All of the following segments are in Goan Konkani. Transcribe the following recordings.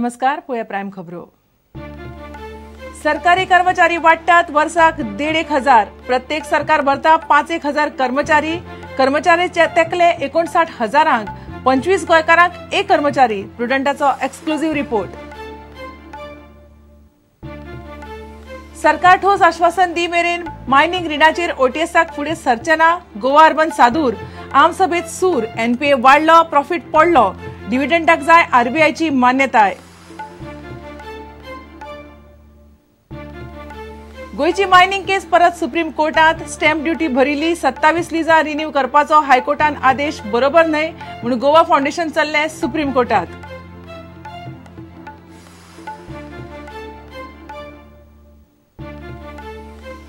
नमस्कार, पळोवया प्रायम खबरो। सरकारी कर्मचारी वाडटात वर्साक 1,500, प्रत्येक सरकार भरता 5,000 कर्मचारी। कर्मचारी तेकले 59,000, 25 गोंयकारांक एक कर्मचारी। प्रुडंटाचो एक्सक्लुझिव्ह रिपोर्ट। सरकार ठोस आश्वासन दी मेरेन मायनिंग रिणाचेर ओटीएसाक फुडें सरचे ना। गोवा अर्बन सादूर, आमसभेत सूर, एनपीए वाडलो, प्रॉफिट पडलो, डिव्हिडंडाक जाय आरबीआयची मान्यताय। गोंयची मायनिंग केस परत सुप्रीम कोर्टात, स्टॅम्प ड्युटी भरिल्ली 27 लिजां रिन्यू करपाचो हायकोर्टान आदेश बरोबर न्हय म्हूण गोवा फावंडेशन चल्लें सुप्रीम कोर्टात।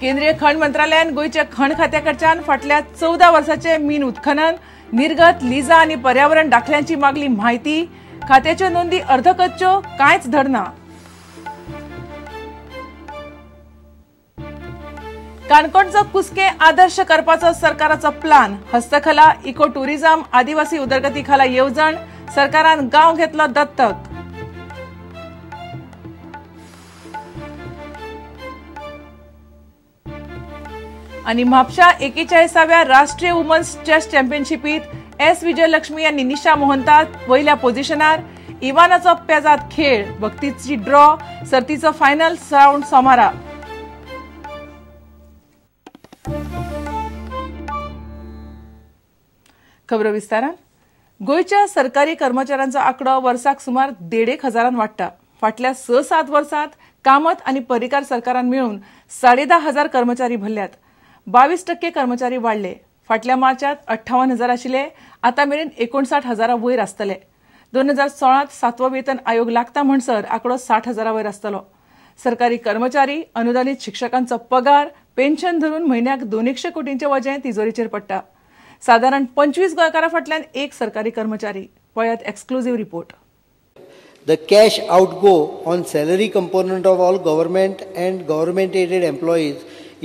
केंद्रीय खण मंत्रालयान गोंयच्या खण खात्या कडच्यान फाटल्या 14 वर्साचे मीन उत्खनन, निर्गत, लिजां आनी पर्यावरण दाखल्यांची मागली म्हायती। खात्याच्यो नोंदी अर्धकच्च्यो, कांयच धरना। काणकोणचो कुस्कें आदर्श करपाचो सरकाराचो प्लान। हस्तकला, इको टुरिझम, आदिवासी उदरगती खाला येवजण, सरकारान गांव घेतलो दत्तक। आनी म्हापशा 41व्या राष्ट्रीय वुमन्स चेस चॅम्पियनशिपीत एस विजयलक्ष्मी आनी निशा मोहंता वयल्या पोझिशनार। इवानाचो पेजाद खेळ, भक्तीची ड्रॉ, सर्तीचो फायनल रावंड सोमारा। खबरो विस्तारान। गोंयच्या सरकारी कर्मचाऱ्यांचो आंकडो वर्साक सुमार 1,500 वाडटा। फाटल्या 6-7 वर्सांत कामत आनी पर्रीकार सरकारान मेळून 10,500 कर्मचारी भरल्यात। 22% कर्मचारी वाडले। फाटल्या मार्चात 58,000 आशिल्ले, आतां मेरेन 59,000 वयर आसतले। 2016 सातवो वेतन आयोग लागता म्हणसर आंकडो 60,000 वयर आसतलो। सरकारी कर्मचारी, अनुदानीत शिक्षकांचो पगार, पेन्शन धरून म्हयन्याक 200 कोटींचें वजें तिजोरीचेर पडटा। सादारण 25 गोंयकारां फाटल्यान एक सरकारी कर्मचारी। पळयात exclusive report. The cash outgo on salary component of all government and government aided employees,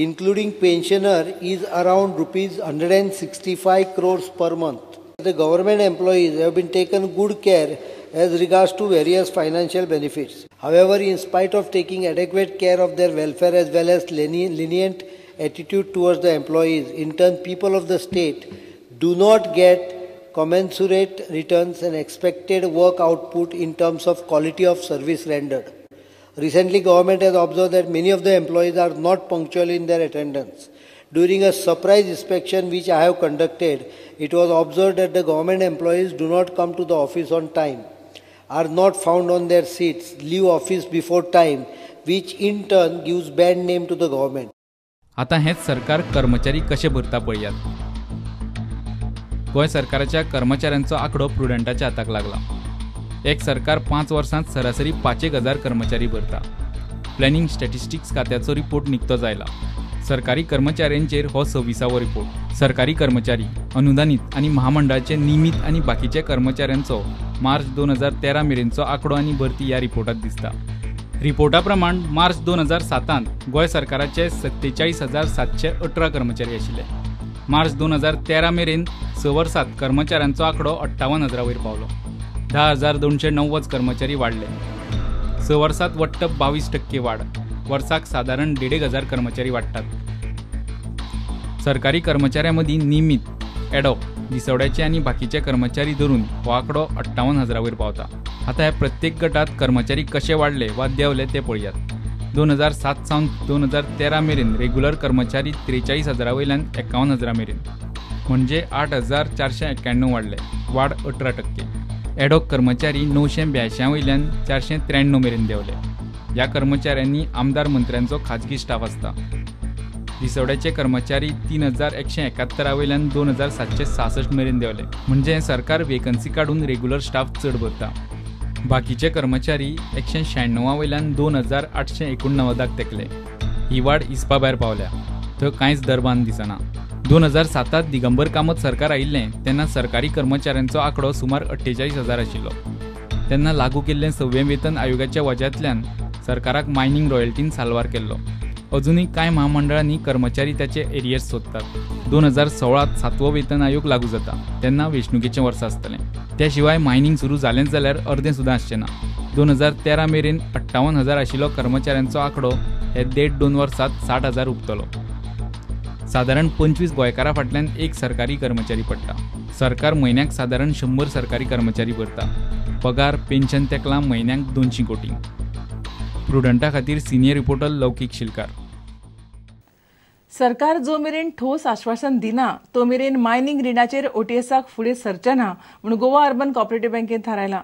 including pensioner, is around rupees 165 crores per month. The government employees have been taken good care as regards to various financial benefits. However, in spite of taking adequate care of their welfare as well as lenient attitude towards the employees, in turn people of the state do not get commensurate returns and expected work output in terms of quality of service rendered. Recently, government has observed that many of the employees are not punctual in their attendance. During a surprise inspection which I have conducted, it was observed that the government employees do not come to the office on time, are not found on their seats, leave office before time, which in turn gives bad name to the government. आता हेच सरकार कर्मचारी कशे भरता पळयात। गोंय सरकाराच्या कर्मचाऱ्यांचो आंकडो प्रुडंटाच्या हाताक लागला। एक सरकार 5 वर्सांत सरासरी 5,000 कर्मचारी भरता। प्लॅनिंग स्टॅटिस्टिक्स खात्याचो रिपोर्ट निकतो जायला। सरकारी कर्मचाऱ्यांचेर हो 26वो रिपोर्ट। सरकारी कर्मचारी, अनुदानीत आनी महामंडळाचे नियमीत आनी बाकीच्या कर्मचाऱ्यांचो मार्च 2013 मेरेनचो आंकडो आनी भरती ह्या रिपोर्टात दिसता। रिपोर्टा प्रमाण मार्च 2007 गोंय सरकाराचे 47,718 कर्मचारी आशिल्ले। मार्च 2013 मेरेन 6 वर्सांत कर्मचाऱ्यांचो आंकडो 58,000 वयर पावलो। 10,290 कर्मचारी वाडले। 6 वर्सांत वट्ट 22% वाड। वर्साक सादारण 1,500 कर्मचारी वाडटात। सरकारी कर्मचाऱ्यां मदीं नियमीत, एडॉक, दिसवड्याचे आनी बाकीचे कर्मचारी धरून हो आंकडो 58,000 वयर पावता। आतां ह्या प्रत्येक गटात कर्मचारी कशे वाडले वा देंवले ते पळयात। 2007 सावन 2013 मेरेन रेग्युलर कर्मचारी 43,000 वयल्यान 51,000 मेरेन, म्हणजे 8,491 वाडले, वाड 18%। एडॉक कर्मचारी 982 वयल्यान 493 मेरेन देंवले। ह्या कर्मचाऱ्यांनी आमदार मंत्र्यांचो खाजगी स्टाफ आसता। दिसवड्याचे कर्मचारी 3,171 वयल्यान 2,766 मेरेन देंवले, म्हणजे सरकार वेकन्सी काडून रेग्युलर स्टाफ चड भरता। बाकीचे कर्मचारी 196 वयल्यान 2,889 तेकले। ही वाड हिसपा भायर पावल्या, थंय कांयच दरबान दिसना। 2007 दिगंबर कामत सरकार आयिल्लें तेन्ना सरकारी कर्मचाऱ्यांचो आंकडो सुमार 48,000 आशिल्लो। तेन्ना लागू केल्लें 6वें वेतन आयोगाच्या वज्यांतल्यान सरकाराक मायनिंग रॉयल्टीन साल्वार केल्लो। अजूनय कांय महामंडळांनी कर्मचारी त्याचे एरियर्स सोदतात। 2016 सातवो वेतन आयोग लागू जाता तेन्ना वेंचणुकेचें वर्स आसतलें। त्या शिवाय मायनिंग सुरू जालेंच जाल्यार अर्दें सुद्दां आसचें ना। 2013 मेरेन 58,000 आशिल्लो कर्मचाऱ्यांचो आंकडो हे 1.5-2 वर्सांत 60,000 हुपतलो. सादारण 25 गोंयकारां फाटल्यान एक सरकारी कर्मचारी पडटा. सरकार म्हयन्याक सादारण 100 सरकारी कर्मचारी भरता. पगार पेन्शन तेकला म्हयन्याक 200 कोटी. प्रुडंटा खातीर सिनियर रिपोर्टर लौकीक शिलकार. सरकार जो मेरेन ठोस आश्वासन दिना तो मेरेन मायनिंग रिणाचेर ओटीएसाक फुडें सरचें ना म्हूण गोवा अर्बन कॉपरेटिव्ह बँकेन थारायलां.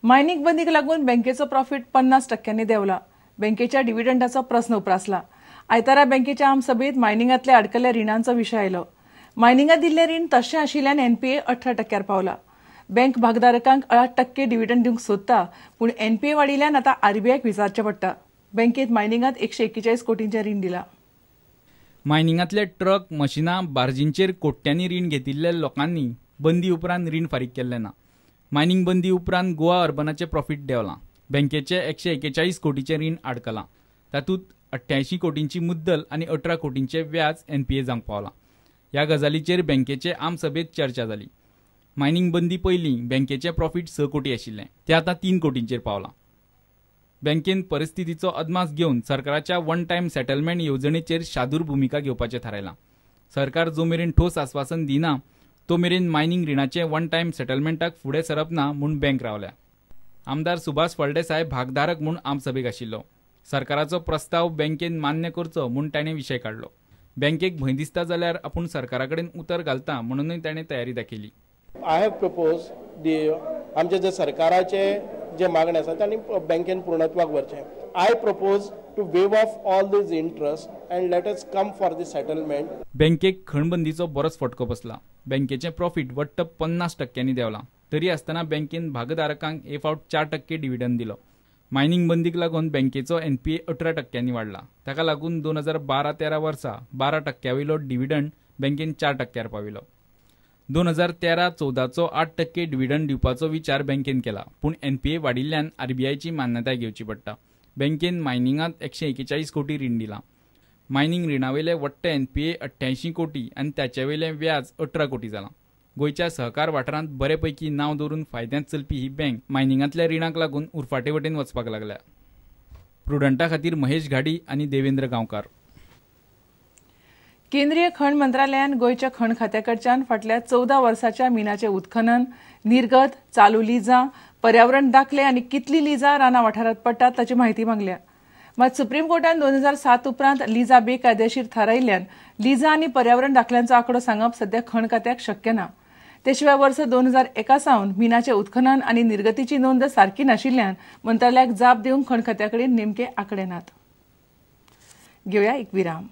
मायनिंग बंदीक लागून बँकेचो प्रॉफिट 50% देंवला. बँकेच्या डिव्हिडंडाचो प्रस्न उप्रासला. आयतारा बँकेच्या आमसभेत मायनिंगांतल्या अडकल्ल्या रिणांचो विशय आयलो. मायनिंगात दिल्लें रीण तशें आशिल्ल्यान एनपीए 18% पावला. बँक भागधारकांक 8% डिव्हिडंड दिवंक सोदता, पूण एनपीए वाडिल्ल्यान आतां आरबीआयक विचारचें पडटा. बँकेत मायनिंगात 141 कोटींचें रीण दिलां. मायनिंगांतले ट्रक, मशिनां, बार्जींचेर कोट्यांनी रीण घेतिल्ल्या लोकांनी बंदी उपरांत रीण फारीक केल्लें ना. मायनिंग बंदी उपरांत गोवा अर्बनाचें प्रॉफिट देंवलां. बँकेचें 141 कोटीचें रीण आडकलां. तातूंत 88 कोटींची मुद्दल आनी 18 कोटींचें व्याज एनपीए जावंक पावलां. ह्या गजालीचेर बँकेचे आमसभेंत चर्चा जाली. मायनिंग बंदी पयलीं बँकेचें प्रॉफिट 6 कोटी आशिल्लें, तें आतां 3 कोटींचेर पावलां. बँकेन परिस्थितीचो अदमास घेवन सरकाराच्या वन टायम सेटलमेंट येवजणेचेर शादूर भुमिका घेवपाचें थारायलां. सरकार जो मेरेन ठोस आस्वासन दिना तो मेरेन मायनिंग रिणाचें वन टायम सेटलमेंटाक फुडें सरप ना म्हूण बँक रावल्या. आमदार सुभाष फळदेसाय भागधारक म्हूण आमसभेक आशिल्लो. सरकाराचो प्रस्ताव बँकेन मान्य करचो म्हूण ताणें विशय काडलो. बँकेक भंय दिसता जाल्यार आपूण सरकारा कडेन उतर घालता म्हणूनय ताणें तयारी दाखयली. I have propose आमचे जे सरकाराचे जे मागणे आसा तांणी बँकेन पूर्णत्वाक व्हरचें. I propose to waive off all these interest and let us come for the settlement. बँकेक खणबंदीचो बरोच फटको बसला. बँकेचें प्रॉफिट वट्ट 50% देंवलां. तरी आसतना बँकेन भागधारकांक हे फावट 4% डिव्हिडंड दिलो. मायनिंग बंदीक लागून बँकेचो एनपीए 18% वाडला. ताका लागून 2012-13 वर्सा 12% वयलो डिव्हिडंड बँकेन 4% पाविलो. 2013-14चो 8% डिव्हिडंड दिवपाचो विचार बँकेन केला, पूण एनपीए वाडिल्ल्यान आरबीआयची मान्यताय घेवची पडटा. बँकेन मायनिंगांत 141 कोटी रीण दिलां. मायनिंग रिणावयले वट्ट एनपीए 88 कोटी आनी ताचे वयलें व्याज 18 कोटी जालां. गोंयच्या सहकार वाठारांत बरे पैकी नांव दवरून फायद्यांत चलपी ही बँक मायनिंगांतल्या रिणाक लागून उरफाटे वटेन वचपाक लागल्या. प्रुडंटा खातीर महेश घाडी आनी देवेंद्र गांवकार. केंद्रीय खण मंत्रालयान गोंयच्या खण खात्याकडच्यान फाटल्या 14 वर्साच्या मिनाचें उत्खनन, निर्गत, चालू लिजां, पर्यावरण दाखले आनी कितली लिजां रानां वाठारांत पडटात ताची म्हायती मागल्या. मात सुप्रीम कोर्टान 2007 उपरांत लिजां बेकायदेशीर थारायिल्ल्यान लिजां आनी पर्यावरण दाखल्यांचो आंकडो सांगप सध्या खण खात्याक शक्य ना. ते शिवाय वर्स 2001 सावन मिनाचें उत्खनन आनी निर्गतीची नोंद सारकी नाशिल्ल्यान मंत्रालयाक जाप दिवंक खण खात्या कडेन नेमके आंकडे नात. घेवया एक विराम.